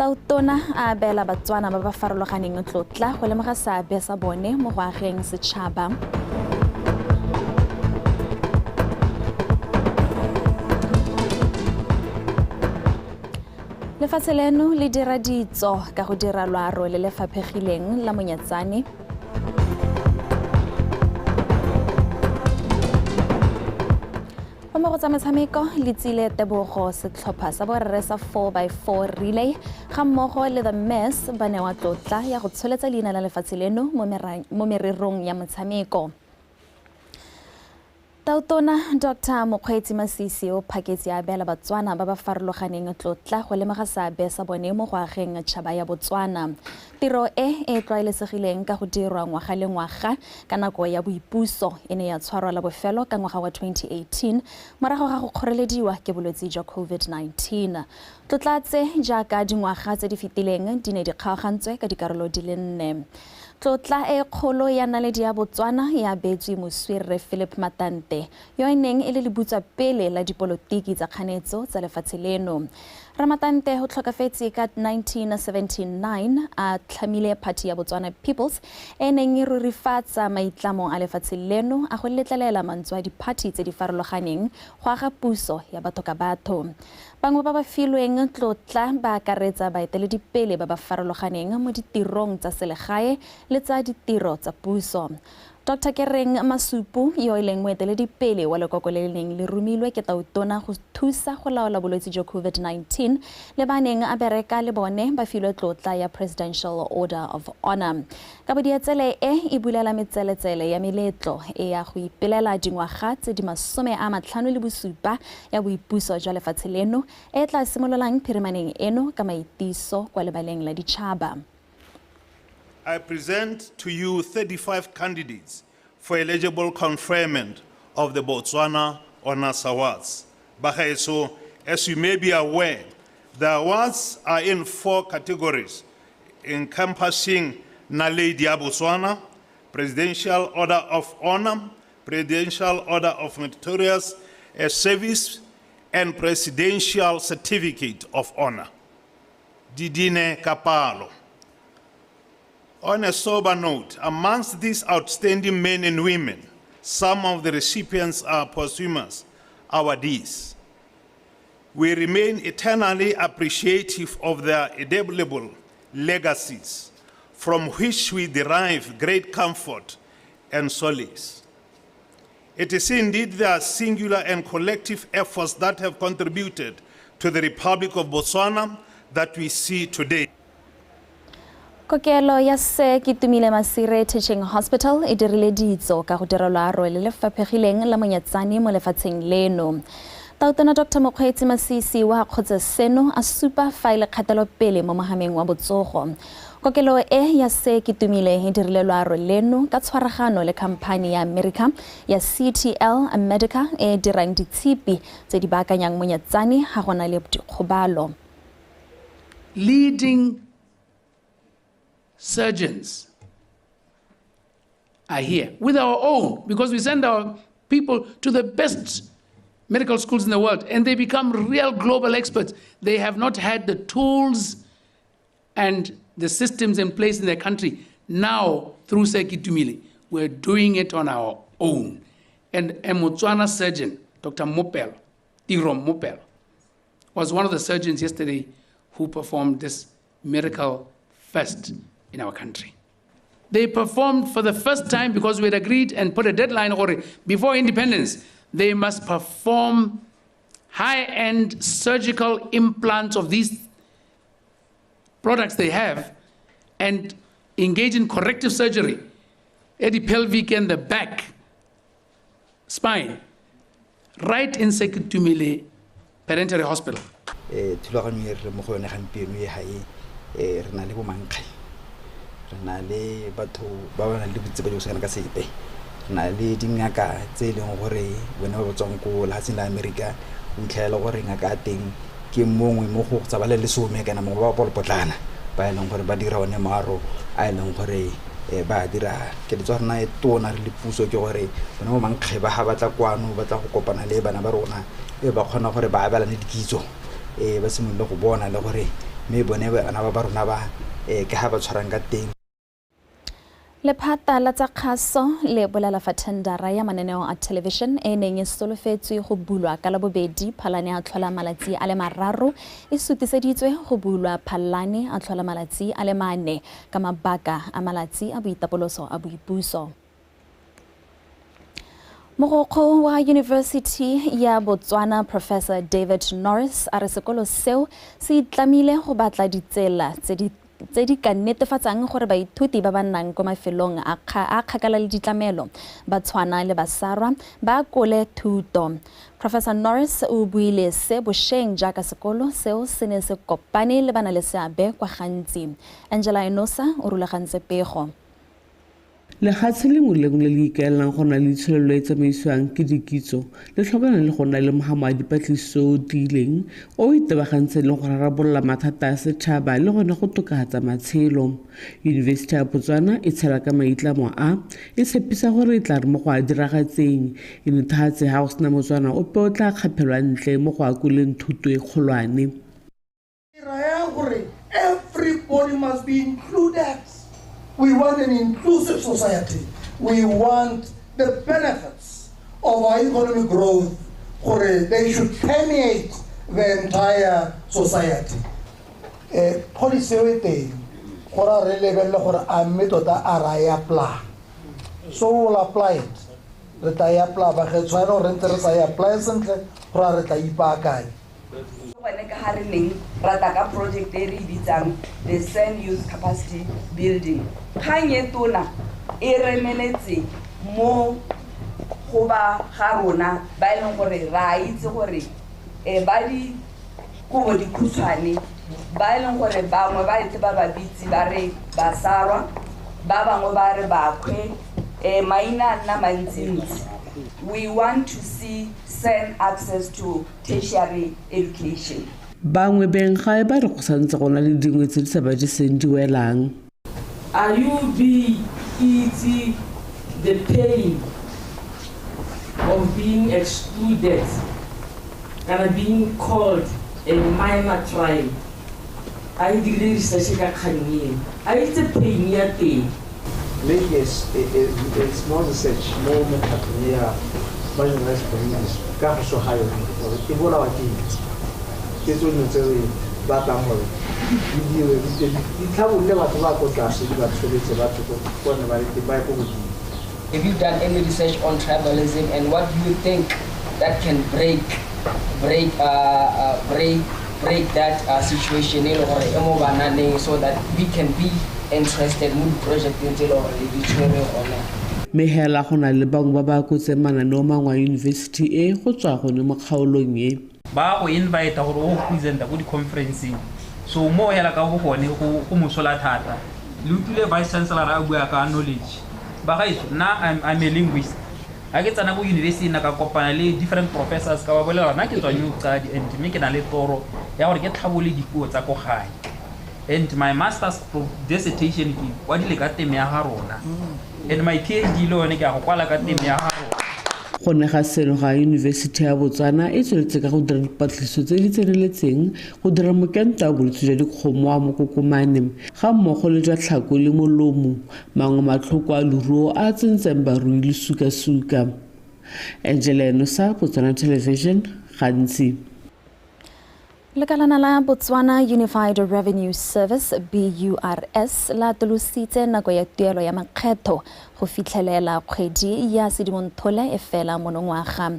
Tautona a abela Batswana ba ba farologaneng tlotla go lemoga seabe sa bone mo go ageng setšhaba. Lefatshe leno le dira ditso ka go dira loaro le le faphegileng la Monyatsane. Mo go tsa metshameko le tsile tebogo setlhopha sa borre sa 4x4 relay ga mmogo le The Mess ba newa tlotla ya go tsholetsa leina la lefatshe leno mo mererong ya motshameko. Tautona Dr. Mokgweetsi Masisi o phaketse a abela Batswana ba ba farologaneng tlotla go lemoga seabe sa bone mo go ageng tšhaba ya Botswana. Tiro e e tlwaelesegileng ka go dirwa ngwaga le ngwaga ka nako ya boipuso e ne ya tshwarwa la bofelo ka ngwaga wa 2018 morago ga go kgorelediwa ke bolwetse jwa COVID-19. Tlotla tse jaaka dingwaga tse di fetileng di ne di kgaogantswe ka dikarolo di le nne. Tlotla e kgolo ya naledi ya Botswana e abetswe moswi Rre Philip Matante yo e neng e le lebutswa pele la dipolotiki tsa kganetso tsa lefatshe leno. Ramatante o tlhokafetse ka 1979 a tlhamile party ya Botswana Peoples e neng e rurifatsa maitlamo a lefatshe leno a go letlelela mantswe a diphathi tse di farologaneng go aga puso ya batho ka batho. Bangwe ba ba filweng tlotla ba akaretsa baeteledipele ba ba farologaneng mo ditirong tsa selegae le tsa ditiro tsa puso. Dr. Kereng Masupu yo e leng moeteledipele wa lekoko le le neng le romilwe ke Tautona go thusa go laola bolwetse jwa COVID-19 le ba neng a bereka le bone ba filwe tlotla ya Presidential Order of Honor. Ka bodietsele e e bulela metseletsele ya meletlo e ya go ipelela dingwaga tse di 57 ya boipuso jwa lefatshe leno e tla simololang phirimaneng eno ka maitiso kwa lebaleng la ditšhaba. I present to you 35 candidates for eligible conferment of the Botswana Honors Awards. Bagaetsho, as you may be aware, the awards are in 4 categories, encompassing Naledi ya Botswana, Presidential Order of Honor, Presidential Order of Meritorious Service, and Presidential Certificate of Honor. Didine Kapalo. On a sober note, amongst these outstanding men and women, some of the recipients are posthumous awardees. We remain eternally appreciative of their indelible legacies, from which we derive great comfort and solace. It is indeed their singular and collective efforts that have contributed to the Republic of Botswana that we see today. Kokelo ya se Ketumile Masire Teaching Hospital e dirile ditso ka go dira loaro le le faphegileng la Monyatsane mo lefatsheng leno. Tautona Dr. Mokgweetsi Masisi wa kgotsa seno a supa fa e le kgatelopele mo mohameng wa botsogo. Kokelo e ya se Ketumile e dirile loaro leno ka tshwaragano le khamphani ya America ya CTL Medica e dirang ditshipi tse di baakanyang Monyatsane ga go na le dikgobalo. Leading surgeons are here with our own, because we send our people to the best medical schools in the world and they become real global experts. They have not had the tools and the systems in place in their country. Now, through Sir Ketumile, we're doing it on our own. And a Motswana surgeon, Dr. Mopel, Tiro Mopel, was one of the surgeons yesterday who performed this miracle first in our country. They performed for the first time because we had agreed and put a deadline already. Before independence, they must perform high-end surgical implants of these products they have and engage in corrective surgery at the pelvic and the back spine, right in Sir Ketumile Parentary Hospital. Thulaganyo e re mo go yone gampieno e ga e, re na le bomankge, re na le batho ba ba nang le botsebo jo bo se kana ka sepe, re na le dingaka tse e leng gore bone ba ba tswang ko lefatsheng la Amerika, o itlhela gore ngaka ya teng ke mongwe mo go tsa ba le lesome kana mongwe ba ba polopotlana ba e leng gore ba dira one moaro a e leng gore ba dira. Keletso ya rona e tona re le puso ke gore bone bo mankge ba ga ba tla kwano ba tla go kopana le bana ba rona, e ba kgona gore ba abelane dikitso, ba simolole go bona le gore Mme bone bana ba rona ba ke ga ba tshwarang ka teng. Lephata la tsa kgaso le bolela fa thendara ya mananeo a television e neng e solofetswe go bulwa ka Labobedi Phalane a tlhola malatsi a le 3 e sutiseditswe go bulwa Phalane a tlhola malatsi a le 4 ka mabaka a malatsi a boitapoloso a boipuso. Mogokgo wa University ya Botswana Professor David Norris a re sekolo seo se itlamile go batla ditsela tse di ka netefatsang gore baithuti ba ba nnang kwa mafelong a kgakala le ditlamelo ba tshwana le Basarwa ba kole thuto. Professor Norris o buile se bosheng jaaka sekolo seo se ne se kopane le bana le seabe kwa Gantsi. Angela Enosa o rulagantse pego. Lehatshe lengwe le lengwe le le ikaelelang go na le itsholelo e tsamaisiwang ke dikitso le tlhokana le go nna le mohamo wa dipatlisiso o tiileng o o itebagantseng le go rarabolola mathata a setšhaba le gone go tokafatsa matshelo. Yunibesithi ya Botswana e tshela ka maitlamo a e tshepisa gore e tla re mo go a diragatseng e netefatse ga go sena Motswana ope o tla kgaphelwa ntle mo go akoleng thuto e kgolwane. Everybody must be included. We want an inclusive society. We want the benefits of our economic growth. They should permeate the entire society. Policy e teng gore re lebelele gore a mme tota a ra e apply. So we will apply it. Re tla e apply ba ge tshwana gore re ntse re sa e apply sentle gore re tla ipaakanya. Gone ka ga re neng rata ka project e re e bitsang the San Youth Capacity Building. Kgang e tona e remeletse mo go ba ga rona ba e leng gore ra itse gore ba dikobo dikhutshwane ba e leng gore bangwe ba etse ba ba bitse ba re Basarwa, ba bangwe ba re Bakhwe, maina a nna mantsintsi. We want to see San access to tertiary education. Bangwe beng gae ba re go santse go na le dingwe tse di sa ba jeseng di welang. Are you be itse the pain of being excluded kana being called a minor tribe? A e dirile research ka kgang eno? A itse pain ya teng? Make a small research mo mekgatlhong ya marginalized communities ka go soga yone gore e bolawa ke eng. Ke tsone tse re batlang gore di dire di tlhabolole batho ba ko tlase di ba tsholetse batho ko ne ba le teng ba ye ko godimo. Have you done any research on tribalism and what do you think that can break that situation e le gore e mo bananeng so that we can be interested mo di-projecteng tse e le gore le di tshwere gone? Mme hela go na le bangwe ba ba akotseng mananeo mangwe a yunibesithi e go tswa gone mo kgaolong e. Ba go invite gore o presenta ko di-conferenceng, so mo hela ka go gone go mosola thata. Le utlwile vice chancellor a bua ka knowledge. Ba gaetsho, nna I'm a linguist. Ha ke tsena ko university nna ka kopana le different professors ka ba bolela nna ke tswa New Qadi and mme ke na le toro ya gore ke tlhabole dipuo tsa ko gae. And my master's dissertation ke kwadile ka teme ya ga rona. And my PhD le yone ke a go kwala ka teme ya ga rona. Go ne ga senoga Yunibesithi ya Botswana e tsweletse ka go dira dipatlisiso tse di tseneletseng go dira mokento wa bolwetse jwa dikgomo wa mokokomane ga mmogo le jwa tlhako le molomo, mangwe matlhoko a leruo a a tsentseng barui lesukasuka. Angela Enosa, Botswana Television, Gantsi. Lekalana la Botswana Unified Revenue Service BURS la atolositse nako ya tuelo ya makgetho go fitlhelela kgwedi ya Sedimonthole e fela monongwaga.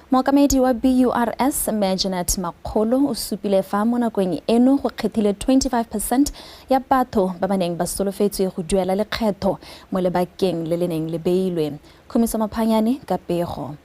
Mookamedi wa BURS Mme Janet Makgolo o supile fa mo nakong eno go kgethile 25% ya batho ba ba neng ba solofetswe go duela lekgetho mo lebakeng le le neng le beilwe. Khumiso Maphanyane ka pego.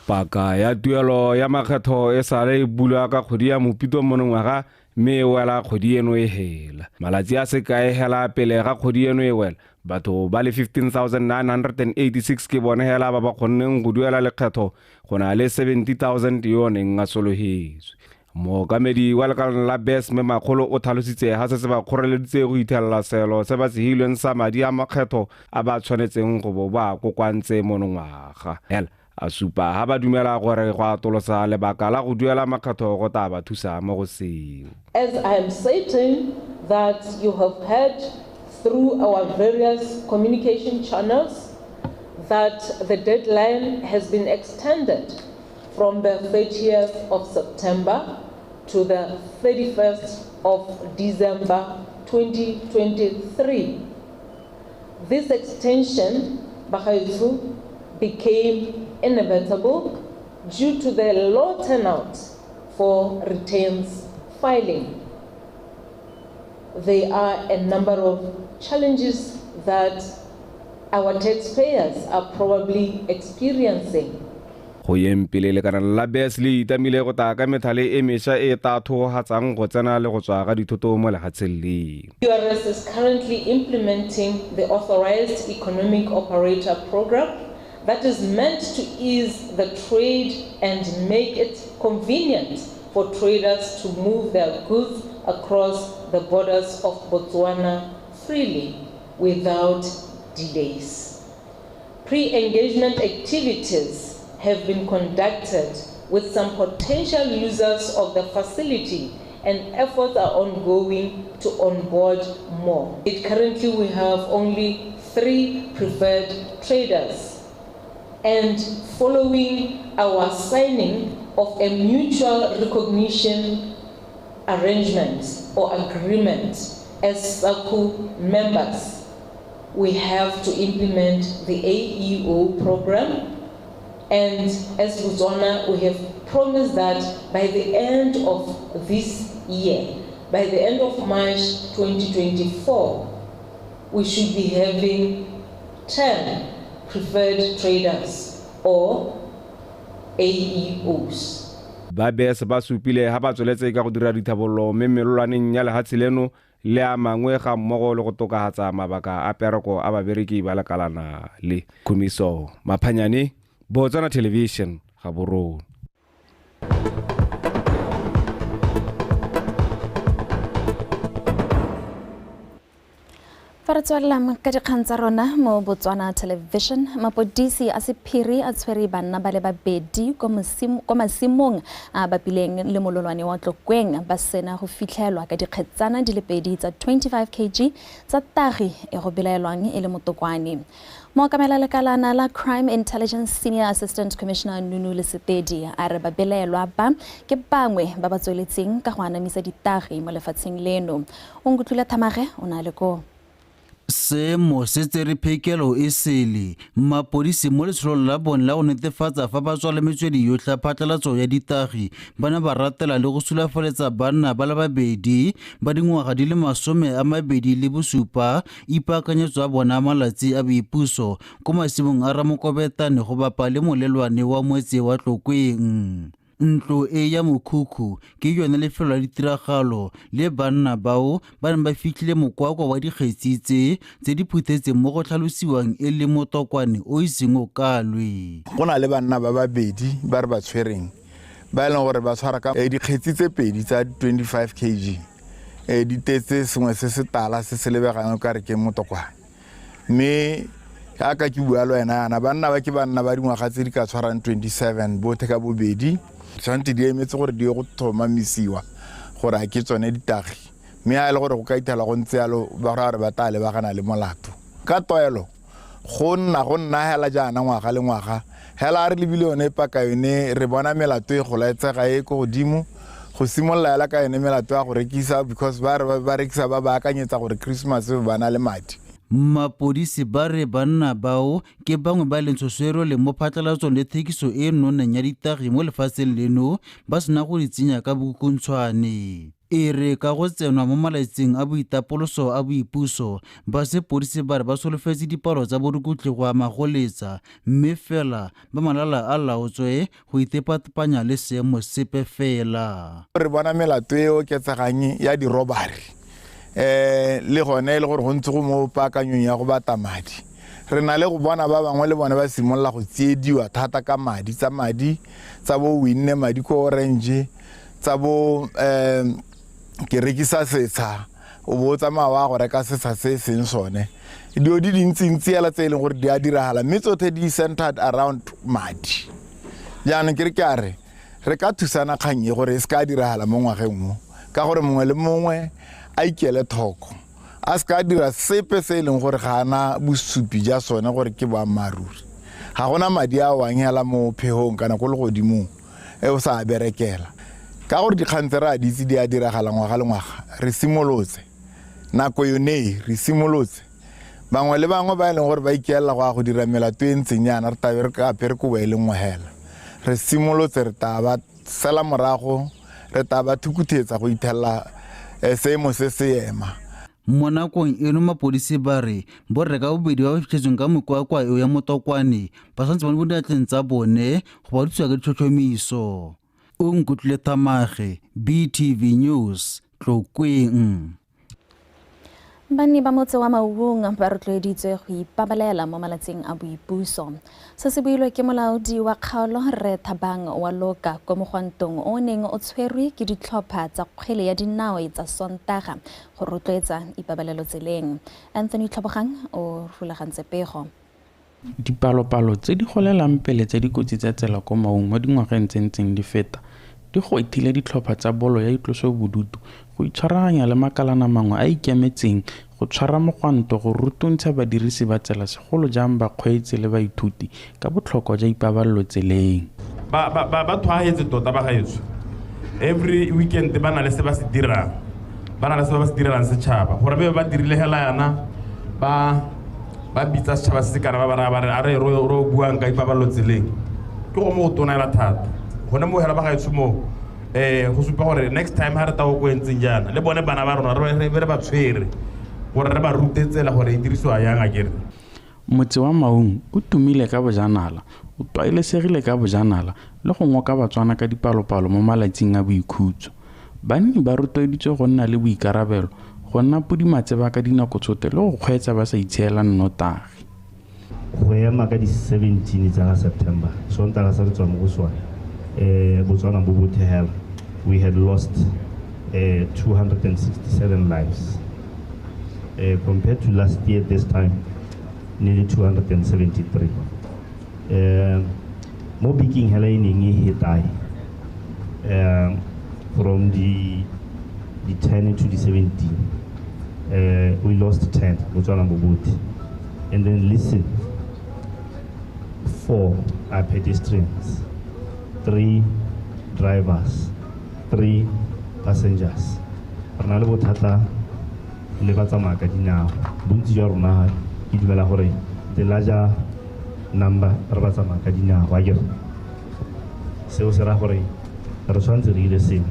Paka ya tuelo ya makgetho e sale e bulwa ka kgwedi ya Mopitlo monongwaga mme e wela kgwedi eno e hela. Malatsi a se kae hela pele ga kgwedi eno e wela, batho ba le 15,986 ke bone hela ba ba kgonneng go duela lekgetho go na le 70,000 yo neng a sologetswe. Mookamedi wa lekalana la BES Mme Makgolo o tlhalositse ga se se ba kgoreleditse go ithelela selo se ba se hilweng sa madi a makgetho a ba tshwanetseng go bo ba kokoantse monongwaga. Hela A supa ha ba dumela gore go atolosa lebaka la go duela makgetho go tla ba thusa mo go seo. As I am certain that you have heard through our various communication channels that the deadline has been extended from the 30th of September to the 31st of December 2023. This extension, Bagaetsho, became inevitable due to the low turnout for returns filing. There are a number of challenges that our taxpayers are probably experiencing. Go yeng pele, lekana la BES le itamile go tla ka methale e mešwa e tla thogatsang go tsena le go tswa ga dithoto mo lefatsheng leno. URS is currently implementing the Authorized Economic Operator Program that is meant to ease the trade and make it convenient for traders to move their goods across the borders of Botswana freely without delays. Pre-engagement activities have been conducted with some potential users of the facility, and efforts are ongoing to onboard more. Currently we have only 3 preferred traders, and following our signing of a mutual recognition arrangement or agreement as SACU members, we have to implement the AEO program. And as Botswana, we have promised that by the end of this year, by the end of March 2024, we should be having 10 preferred traders or AEOs. Ba BES ba supile ha ba tsweletse ka go dira dithabollo mme melolwaneng ya lehatshe leno le a mangwe ga mmogo le go tokafatsa mabaka a pereko a babereki ba lekalana le. Khumiso Maphanyane, Botswana Television, Gaborone. Fa re tswelela ka dikgang tsa rona mo Botswana Television, mapodisi a sephiri a tshwere banna ba le babedi kwa masimong a bapileng le mololwane wa Tlokweng ba sena go fitlhelwa ka dikgetsana di le pedi tsa 25 kg tsa tagi e go belaelwang e le motokwane. Mookamela lekalana la Crime Intelligence Senior Assistant Commissioner Nunu Lesetedi a re ba belaelwa ba ke bangwe ba ba tsweletseng ka go anamisa ditagi mo lefatsheng leno. O nkutlwile Thamage o na le koo. Seemo se tsere phekelo e sele. Mapodisi mo letsholong la bone la go netefatsa fa ba tswala metswedi yotlhe ya phatlalatso ya ditagi ba ne ba ratela le go sulafaletsa banna ba le babedi ba dingwaga di le 27 ipaakanyetso ya bona malatsi a boipuso ko masimong a Ramokobetane go bapa le molelwane wa motse wa Tlokweng. Ntlo e ya mokhukhu ke yone lefelo la ditiragalo le banna bao ba neng ba fitlhile mokwakwa wa dikgetsi tse tse di phuthetseng mo go tlhalosiwang e le motokwane o iseng o kalwe. Go na le banna ba babedi ba re ba tshwereng ba e leng gore ba tshwara ka dikgetsi tse pedi tsa 25 kg di tetse sengwe se se tala se se lebegang ka re ke motokwane, mme jaaka ke bua le wena yana banna ba ke banna ba dingwaga tse di ka tshwarang 27 bothe ka bobedi. Tshwanetse di emetse gore di ye go tlhomamisiwa gore a ke tsone ditagi, mme a e le gore go ka ithela go ntse yalo ba gore ba tla lebagana le molato. Ka tlwaelo go nna hela jaana ngwaga le ngwaga hela re lebile yone paka yone re bona melato e golaetsega e ko godimo go simolola hela ka yone melato ya go rekisa because ba re ba rekisa ba ba akanyetsa gore Christmas ba na le madi. Mapodisi ba re banna bao ke bangwe ba leng tshoswero le mo phatlalatsong le thekiso e nonneng ya ditagi mo lefatsheng leno ba sena go di tsenya ka bokukuntshwane. E re ka go tsenwa mo malatsing a boitapoloso a boipuso ba sepodisi ba re ba solofetse dipalo tsa borukutlhi go ama go letsa, mme fela ba malala a laotswe go itepatepanya le seemo sepe fela. Re bona melato e oketsegang ya dirobari le gone e le gore go ntse go mo paakanyong ya go batla madi. Re na le go bona ba bangwe le bone ba simolola go tsiediwa thata ka madi tsa madi tsa bo winne madi ko Orange tsa bo ke rekisa setsha o bo o tsamaya wa go reka setsha se e seng sone. Dilo di dintsintsi hela tse e leng gore di a diragala, mme tsotlhe di centered around madi. Jaanong ke re ke a re re ka thusana kgang e gore e se ka diragala mo ngwageng o, ka gore mongwe le mongwe a ikele thoko, a se ka dira sepe se e leng gore ga ana bosupi ja sone gore ke boammaaruri. Ga gona madi a wang hela mo phegong kana ko legodimong e o sa berekela, ka gore dikgang tse re a di itse di a diragala ngwaga le ngwaga. Re simolotse nako yone e, re simolotse bangwe le bangwe ba e leng gore ba ikelela go ya go dira melato e ntseng jaana, re tabe re apere kobo e le nngwe hela. Re simolotse, re tla ba sela morago, re tla ba thukuthetsa go ithelela seemo se se ema. Mo nakong eno mapodisi ba re borre ka bobedi ba ba fitlhetsweng ka mekwakwa eo ya motokwane ba santse ba le mo diatleng tsa bone go ba thusa ka ditlhotlhomiso. O Nkutlwile Thamage, BTV News, Tlokweng. Banni ba motse wa Maung ba rotloeditswe go ipabalela mo malatsing a boipuso. Se se builwe ke molaodi wa kgaolo Rre Thabang wa Loka ko mogwantong o neng o tshwerwe ke ditlhopha tsa kgwele ya dinao tsa Sontaga go rotloetsa ipabalelo tseleng. Anthony Tlhobogang o rulagantse pego. Dipalopalo tse di golelang pele tsa dikotsi tsa tsela ko Maung mo dingwageng tse ntseng di feta di gwethile ditlhopha tsa bolo ya itlosobodutu go itshwaraganya le makalana mangwe a ikemetseng go tshwara mogwanto go rutuntsha badirisi ba tsela segolo jang bakgweetsi le baithuti ka botlhokwa jwa ipabalelo tseleng. Ba ba ba thwaetse tota ba gaetsho. Every weekend ba na le se ba se dirang. Ba na le se ba se direlang setšhaba. Gore be ba dirile hela yana ba ba bitsa setšhaba se se kana ba ba raya ba re a re ro ro buang ka ipabalelo tseleng. Ke go mo go tona hela thata. Gone mo hela ba gaetsho mo go supa gore next time ha re tla go entseng jaana le bone bana ba rona re be re ba tshwere gore re ba rute tsela gore e dirisiwa yang akere. Motse wa Maung o tumile ka bojanala, o tlwaelesegile ka bojanala le go ngoka Batswana ka dipalopalo mo malatsing a boikhutso. Banni ba rotloeditswe go nna le boikarabelo, go nna podimatseba ka dinako tsotlhe le go kgweetsa ba sa itshiela nnotagi. Go ema ka di-17 tsa ga September, Sontaga sa re tswa mo go sone, Botswana bo bothe hela, we had lost 267 lives. Compared to last year this time, nearly 273. Mo biking hela e neng e hetae, from the 10 to the 17, we lost 10, Botswana bo bothe. And then listen, 4 are pedestrians, 3 drivers, 3 passengers. Re na le bothata le ba tsamaya ka dinao. Bontsi jwa rona ke dumela gore the larger number re ba tsamaya ka dinao, akere. Seo se raya gore re tshwanetse re dire sengwe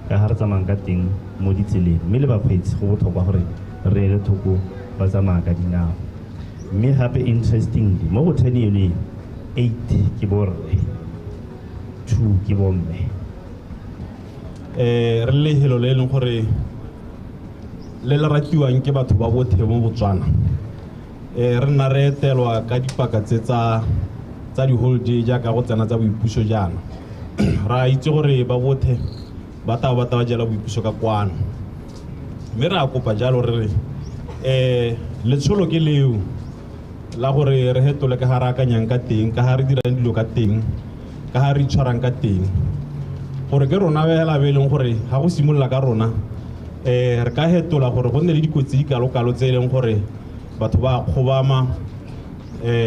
ka ga re tsamayang ka teng mo ditseleng, mme le bakgweetsi go botlhokwa gore re ele thoko ba tsamaya ka dinao. Mme gape interestingly mo go 10 eno 8 ke borre, 2 ke bomme. Re le lefelo le e leng gore le le ratiwang ke batho ba botlhe mo Botswana. Re nna re etelwa ka dipaka tse tsa di-holiday jaaka go tsena tsa boipuso jaana. Re a itse gore ba botlhe ba tla ba ba jela boipuso ka kwano. Mme re a kopa jalo re re letsholo ke leo la gore re hetole ka ga re akanyang ka teng, ka ga re dirang dilo ka teng, ka ga re itshwarang ka teng. Gore ke rona fela be e leng gore ga go simolola ka rona, re ka hetola gore go nne le dikotsi di kalo-kalo tse e leng gore batho ba kgobama,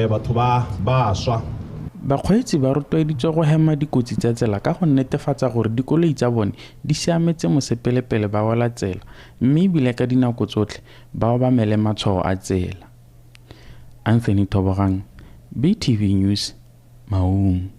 batho ba swa. Bakgweetsi ba rotloeditswe go hema dikotsi tsa tsela ka go netefatsa gore dikoloi tsa bone di siametse mosepelepele ba wela tsela, mme ebile ka dinako tsotlhe ba obamele matshwao a tsela. Anthony Thobogang, BTV News, Maung.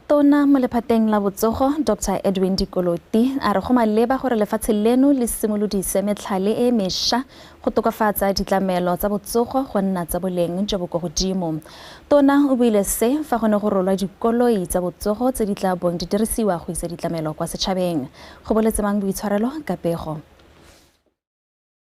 Tona mo lephateng la botsogo Dr. Edwin Dikoloti a re go maleba gore lefatshe leno le simolodise metlhale e mešwa go tokafatsa ditlamelo tsa botsogo go nna tsa boleng jo bo kwa godimo. Tona o buile se fa go ne go rolwa dikoloi tsa botsogo tse di tla bong di dirisiwa go isa ditlamelo kwa setšhabeng. Go boletse mang boitshwarelo ka pego.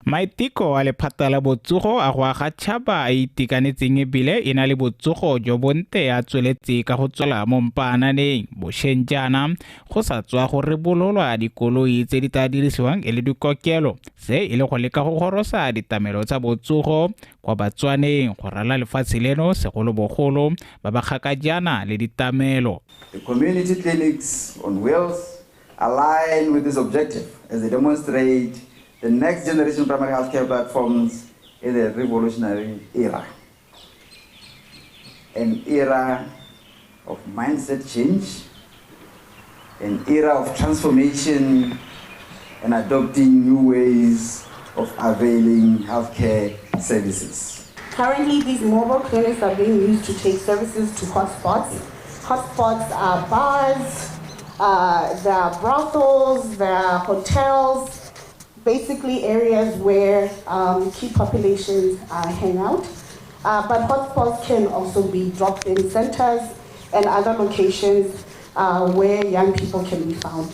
Maiteko a lephata la botsogo a go aga tšhaba a itekanetseng ebile e na le botsogo jo bonte a tsweletse ka go tswela mo mpaananeng. Bošeng jaana go sa tswa go rebololwa dikoloi tse di tla dirisiwang e le dikokelo, se e le go leka go gorosa ditlamelo tsa botsogo kwa Batswaneng go rala lefatshe leno, segolobogolo ba ba kgakajana le ditlamelo. The community clinics on wheels align with this objective as they demonstrate the next generation primary healthcare platforms in a revolutionary era. An era of mindset change, an era of transformation and adopting new ways of availing healthcare services. Currently, these mobile clinics are being used to take services to hotspots. Hotspots are bars, there are brothels, there are hotels, basically areas where key populations hang out. But hotspots can also be drop-in centers and other locations where young people can be found.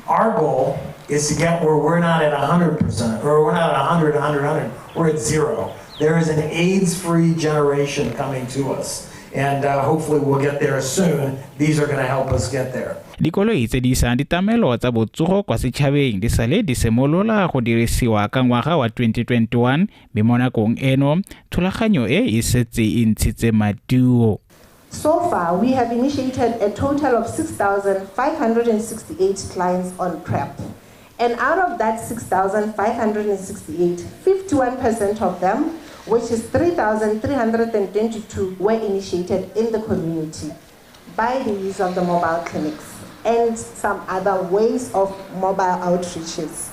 Our goal is to get where we're not at 100%, or we're not at 100, 100, 100, we're at 0. There is an AIDS-free generation coming to us, and hopefully we'll get there soon. These are going to help us get there. Dikoloi tse di isang ditlamelo tsa botsogo kwa setšhabeng di sale di simolola go dirisiwa ka ngwaga wa 2021, mme mo nakong eno thulaganyo e e setse e ntshitse maduo. So far, we have initiated a total of 6,568 clients on PrEP. And out of that 6,568, 51% of them, which is 3,322, were initiated in the community by the use of the mobile clinics and some other ways of mobile outreaches.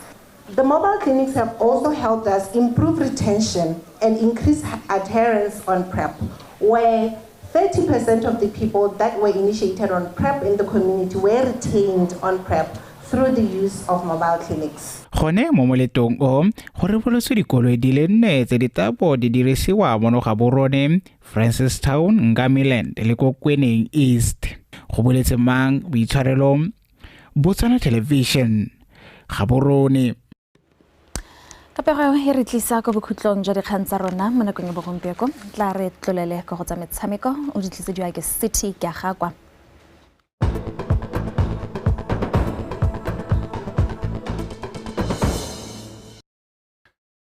The mobile clinics have also helped us improve retention and increase adherence on PrEP, where 30% of the people that were initiated on PrEP in the community were retained on PrEP through the use of mobile clinics. Gone mo moletong o go reboloswe dikoloi di le 4 tse di tabo di dirisiwa mono Gaborone, Francistown, Ngamiland le ko Kweneng East. Go boletse mang boitshwarelo, Botswana Television, Gaborone. Ka pego e re tlisa ko bokhutlong jwa dikgang tsa rona mo nakong ya bogompieko, tla re tlolele ka go tsa metshameko o di tlisediwa ke City ke a gakwa.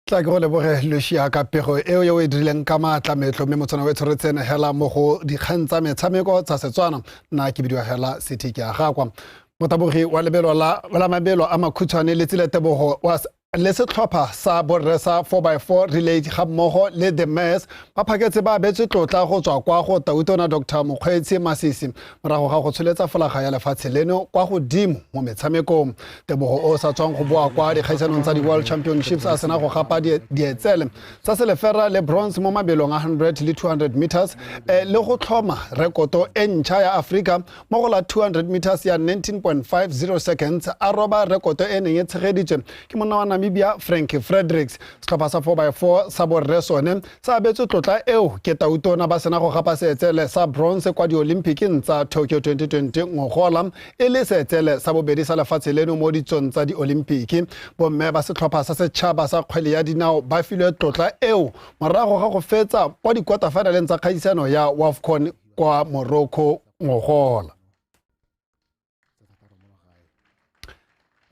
Tla ke go leboge Lucia ka pego eo yo e dirileng ka maatla metlo mme motswana o e tshwaretseng hela mo go dikgang tsa metshameko tsa Setswana. Nna ke bidiwa hela City ke a gakwa. Motabogi wa lebelo la mabelo a makhutshwane le Tsile Tebogo wa le setlhopha sa borre sa 4x4 relay ga mmogo le The Mass ba phaketse ba abetswe tlotla go tswa kwa go Tautona Dr. Mokgweetsi Masisi morago ga go tsholetsa folaga ya lefatshe leno kwa godimo mo metshamekong. Tebogo o sa tswang go boa kwa dikgaisanong tsa di-World Championships a sena go gapa dietsele tsa selefera le bronze mo mabelong a 100 le 200 meters le go tlhoma rekoto e ntšha ya Afrika mo go la 200 meters ya 19.50 seconds, a roba rekoto e neng e tshegeditswe ke monna wa Namibia Frank Fredericks. Setlhopha sa 4x4 sa borre sone sa abetswe tlotla eo ke Tautona ba sena go gapa seetsele sa bronze kwa di-Olympic tsa Tokyo 2020 ngogola e le seetsele sa bobedi sa lefatshe leno mo ditsong tsa di-Olympic. Bomme ba setlhopha sa setšhaba sa kgwele ya dinao ba filwe tlotla eo morago ga go fetsa kwa di-quarter-finaleng tsa kgaisano ya WAFCON kwa Morocco ngogola.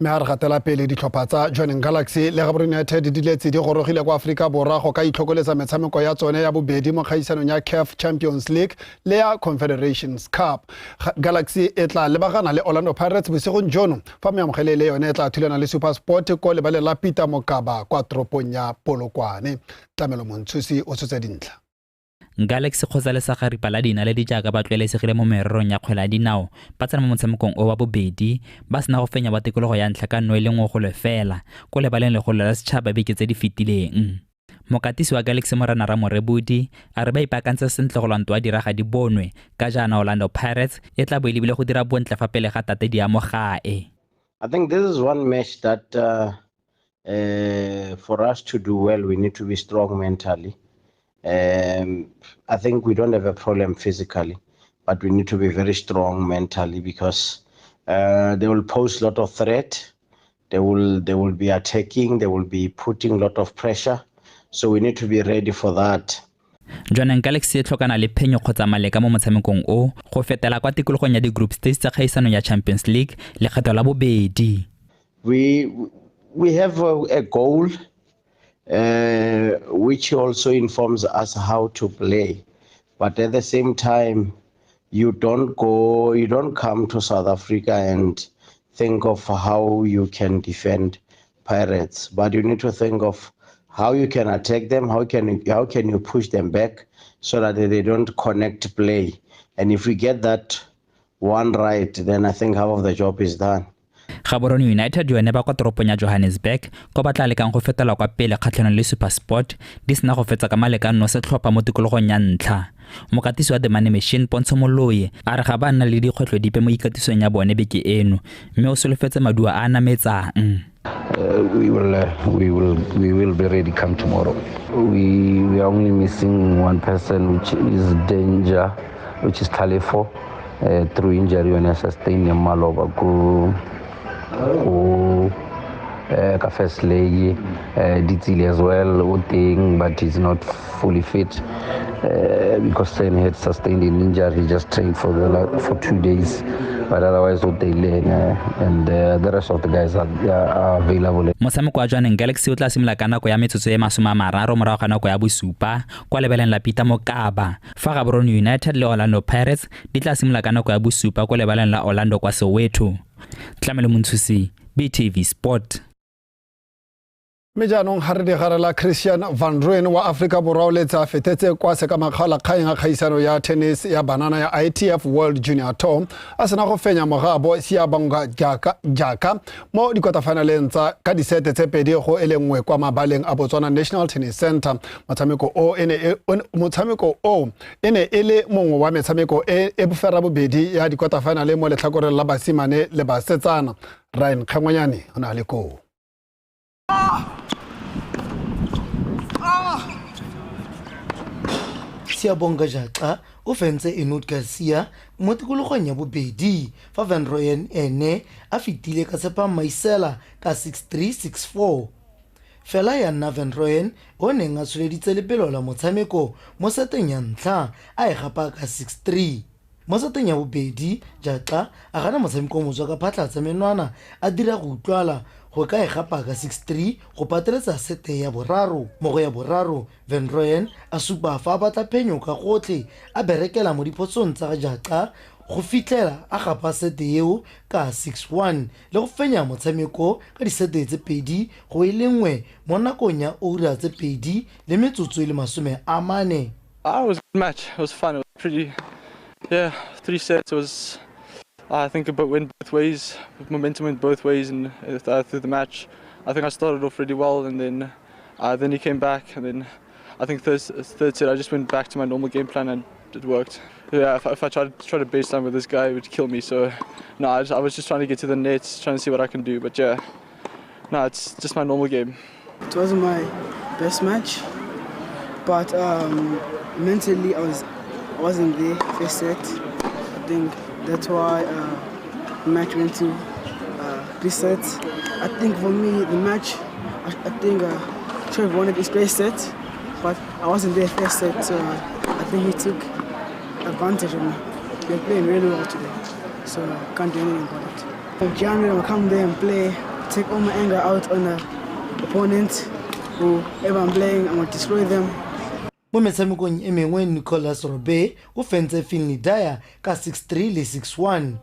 Mme a re gatela pele ditlhopha tsa Jwaneng Galaxy le Gaborone United di letse di gorogile kwa Aforika Borwa go ka itlhokoletsa metshameko ya tsone ya bobedi mo kgaisanong ya CAF Champions League le ya Confederations Cup. Galaxy e tla lebagana le Orlando Pirates bosigong jono, fa meamogele le yone e tla thulana le SuperSport ko lebaleng la Peter Mokaba kwa toropong ya Polokwane. Tlamelo Montshusi o tshotse dintlha. Galaxy kgotsa le Sagaripa la dinaledi jaaka ba tlwaelesegile mo mererong ya kgwele ya dinao ba tsena mo motshamekong o wa bobedi ba sena go fenya ba tikologo ya ntlha ka 1-1 ko lebaleng legolo la setšhaba beke tse di fetileng. Mokatisi wa Galaxy Morena Ramorebodi a re ba ipaakantse sentle go lwanto wa diraga di bonwe ka jaana Orlando Pirates e tla bo e lebile go dira bontle fa pele ga tate di amo gae. I think this is one match that for us to do well we need to be strong mentally. I think we don't have a problem physically, but we need to be very strong mentally because they will pose a lot of threat. They will be attacking, they will be putting a lot of pressure. So we need to be ready for that. Jwaneng Galaxy e tlhokana le phenyo kgotsa maleka mo motshamekong o go fetela kwa tikologong ya di-group stage tsa kgaisano ya Champions League lekgetho la bobedi. We have a goal which also informs us how to play. But at the same time, you don't come to South Africa and think of how you can defend Pirates, but you need to think of how you can attack them, how can you push them back so that they don't connect play. And if we get that one right, then I think half of the job is done. Gaborone United yone ba kwa toropong ya Johannesburg ko ba tla lekang go fetela kwa pele kgatlhanong le SuperSport di sena go fetsa ka malekano setlhopha mo tikologong ya ntlha. Mokatisi wa The Money Machine Pontsho Moloi a re ga ba nna le dikgwetlho dipe mo ikatisong ya bone beke eno mme o solofetse maduo a a nametsang. We will be ready come tomorrow. We are only missing one person, which is danger, which is Talefo, through injury when I sustained maloba go ka first leg, Ditsile as well, thing, but he's not fully fit because Sen had sustained an injury. He just trained for 2 days, but otherwise and the rest of the guys are available. Motshameko wa Jwaneng Galaxy o tla simolola ka nako ya metsotso e 30 morago ga nako ya bosupa kwa lebaleng la Peter Mokaba, fa Gaborone United le Orlando Pirates di tla simolola ka nako ya bosupa kwa lebaleng la Orlando kwa Soweto. Tlamelo Montshusi, BTV Sport. Mme jaanong ga re digarela Christian Van Rooyen wa Aforika Borwa o letse a fetetse kwa sekamakgaolakgang a kgaisano ya tennis ya banana ya ITF World Junior Tour a sena go fenya mogabo Siyabonga Jaka mo dikota-finaleng tsa ka disete tse 2-1 kwa mabaleng a Botswana National Tennis Center. Motshameko o e ne e le mongwe wa metshameko e e boferabobedi ya dikota-finale mo letlhakoreng la basimane le basetsana. Ryan Kgangwanyane o ne a le koo. Siyabonga Jaka o fentse Enut Garcia mo tikologong ya bobedi fa Van Rooyen ene a fetile ka Tshepa Maisela ka 6-3 6-4. Fela ya nna Van Rooyen o neng a tsholeditse lebelo la motshameko mo seteng ya ntlha a e gapa ka 6-3. Mo seteng ya bobedi Jaka a gana motshameko motswa ka phatla tsa menwana a dira go utlwala go ka e gapa ka 6-3 go pateletsa sete ya boraro. Mo go ya boraro Van Rooyen a supa fa a batla phenyo ka gotlhe a berekela mo diphotsong tsa Jaka go fitlhela a gapa sete eo ka 6-1 le go fenya motshameko ka disete tse 2-1 mo nakong ya ura tse 2 le metsotso e le 40. It was a good match. It was fun. It was pretty, yeah, 3 sets. It was, I think it went both ways. Momentum went both ways and through the match. I think I started off really well, and then he came back, and then I think third set I just went back to my normal game plan and it worked. Yeah, if I tried to baseline with this guy, it would kill me. So no, I was just trying to get to the nets, trying to see what I can do. But yeah, no, it's just my normal game. It wasn't my best match, but mentally I wasn't there first set. I think that's why the match went to 3 sets. I think for me, the match, I think Trevor wanted his first set, but I wasn't there first set, so I think he took advantage of me. We're playing really well today, so I can't do anything about it. In January, I'll come there and play, take all my anger out on the opponent, whoever I'm playing, I'm going to destroy them. Mo metshamekong e mengwe Nicolas Robert o fentse Finley Dyer ka 6-3 le 6-1.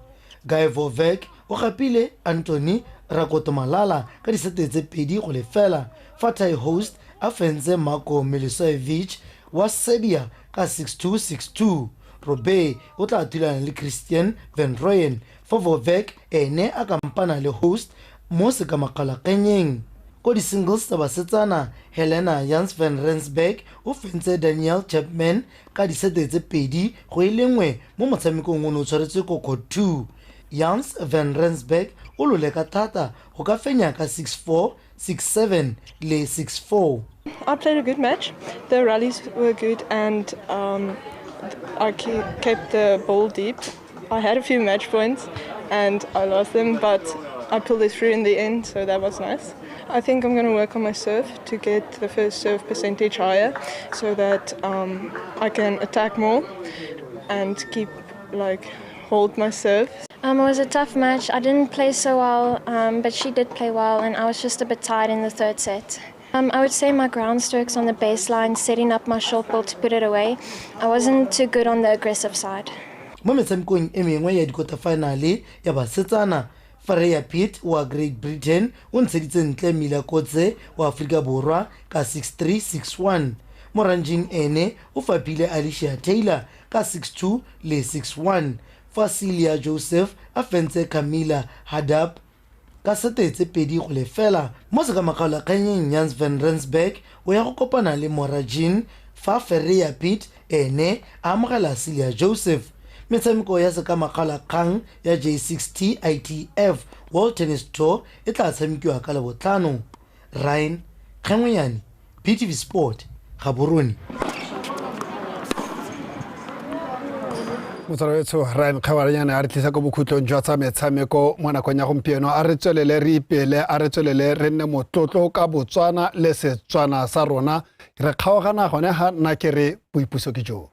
Guy Vovek o gapile Anthony Rakotomalala ka disete tse 2-0. Fa Thai Host a fentse Marko Milisojevic wa Serbia ka 6-2 6-2. Robert o tla thulana le Christian Van Rooyen, fa Vovek ene a kampana le Host mo sekamakgalakganyeng. Ko di-singles tsa basetsana Helena Jans van Rensburg o fentse Daniel Chapman ka disete tse 2-1 mo motshamekong o ne o tshwaretswe ko court 2. Jans van Rensburg o lole ka thata go ka fenya ka 6-4, 6-7 le 6-4. I played a good match. The rallies were good and I kept the ball deep. I had a few match points and I lost them, but I pulled it through in the end, so that was nice. I think I'm going to work on my serve to get the first serve percentage higher so that I can attack more and keep, like, hold my serve. It was a tough match. I didn't play so well, but she did play well, and I was just a bit tired in the third set. I would say my ground strokes on the baseline, setting up my short ball to put it away. I wasn't too good on the aggressive side. Mo metshamekong e mengwe ya dikota-finale ya basetsana, Freya Pitt wa Great Britain o ntsheditse ntle Mila Kotze wa Aforika Borwa ka 6-3, 6-1. Moranjing ene o fapile Alicia Taylor ka 6-2 le 6-1, fa Celia Joseph a fentse Camila Hadab ka sete tse 2-0. Mo sekamakgaolakganyeng, Jans van Rensburg o ya go kopana le Mora Jean, fa Freya Pitt ene a amogela Celia Joseph. Metshameko ya sekamakgaolakgang ya J60 ITF World Tennis Tour e tla tshamekiwa ka Labotlhano. Ryan Kgengwenyane, BTV Sport, Gaborone. Motswala wetsho Ryan Kgengwenyane a re tlisa ko bokhutlong jwa tsa metshameko mo nakong ya gompieno. A re tswelele re ipele, a re tswelele re nne motlotlo ka Botswana le Setswana sa rona. Re kgaogana gone ga nna ke re boipuso ke joo.